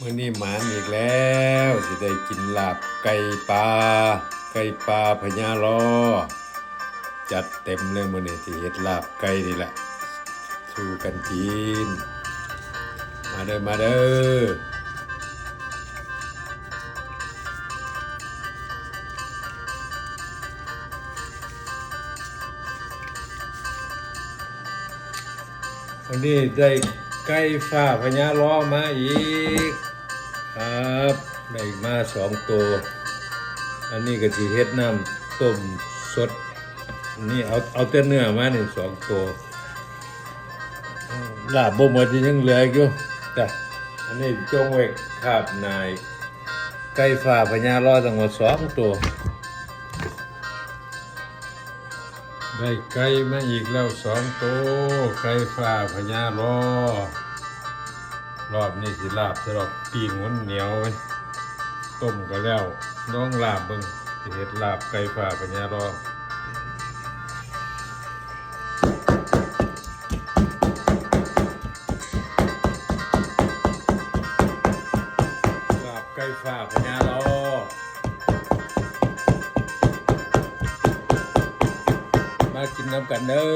ມື້ນີ້ໝານອີກແລ້ວ ຊິໄດ້ກິນລາບໄກ່ປ່າ ໄກ່ປ່າພະຍາລໍ ຈັດເຕັມເລີຍມື້ນີ້ ຊິເຮັດລາບໄກ່ນີ້ແຫຼະ ສູ່ກັນກິນ ມາເດີ ມາເດີ. ວັນນີ້ໄດ້ໄກ່ຟ້າພະຍາລໍມາອີກຄັບ ໄດ້ມາສອງໂຕ ອັນນີ້ກໍຊິເຮັດນ້ຳຕົ້ມສົດ ອັນນີ້ເອົາ ເອົາແຕ່ເນື້ອມານີ້ສອງໂຕ ລາບບໍ່ໝົດ ຍັງເຫຼືອຢູ່ ຈ້ະ ອັນນີ້ຈົ່ງໄວ້ຄາບໜ້າ ໄກ່ຟ້າພະຍາລໍທັງໝົດສອງໂຕ ໄດ້ໄກ່ມາອີກແລ້ວສອງໂຕ ໄກ່ຟ້າພະຍາລໍ ລອບນີ້ຊິລາບໃສ່ດອກ ປີ້ງມັນໜຽວເວີຍ ຕົ້ມກໍແລ້ວ ລອງລາບເບິ່ງ ຊິເຮັດລາບໄກ່ຟ້າພະຍາລໍ. ລາບໄກ່ຟ້າພະຍາລໍ ມາກິນນຳກັນເດີ.